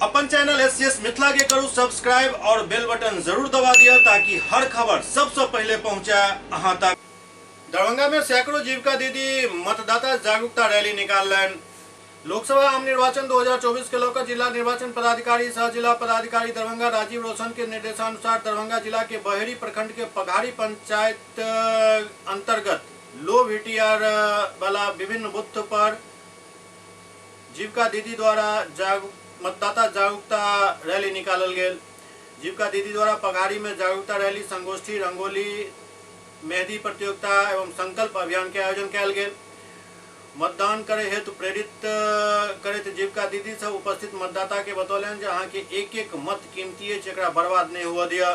अपन channel SCS Mithila के करू सब्सक्राइब और बेल बटन जरूर दबा दिया ताकि हर खबर सबसे पहले पहुंचे अहां तक। दरभंगा में सैकड़ों जीविका दीदी मतदाता जागरूकता रैली निकाललनि। लोकसभा आम निर्वाचन 2024 के लऽ जिला निर्वाचन पदाधिकारी सह जिला पदाधिकारी दरभंगा राजीव रोशन के निर्देशानुसार दरभंगा जिला के बहेड़ी प्रखंड के पघारी पंचायत अंतर्गत लो वीटीआर वाला विभिन्न बूथ पर जीविका दीदी द्वारा मतदाता जागरूकता रैली निकालल गेल। जीविका दीदी द्वारा पघारी में जागरूकता रैली, संगोष्ठी, रंगोली, मेहंदी प्रतियोगिता एवं संकल्प अभियान के आयोजन कयल गेल। मतदान करे हेतु प्रेरित करैत जीविका दीदी सब उपस्थित मतदाता के बतौलनि जे अहाँ के एक एक मत कीमती अछि, एकरा बर्बाद नहीं हुआ दिया।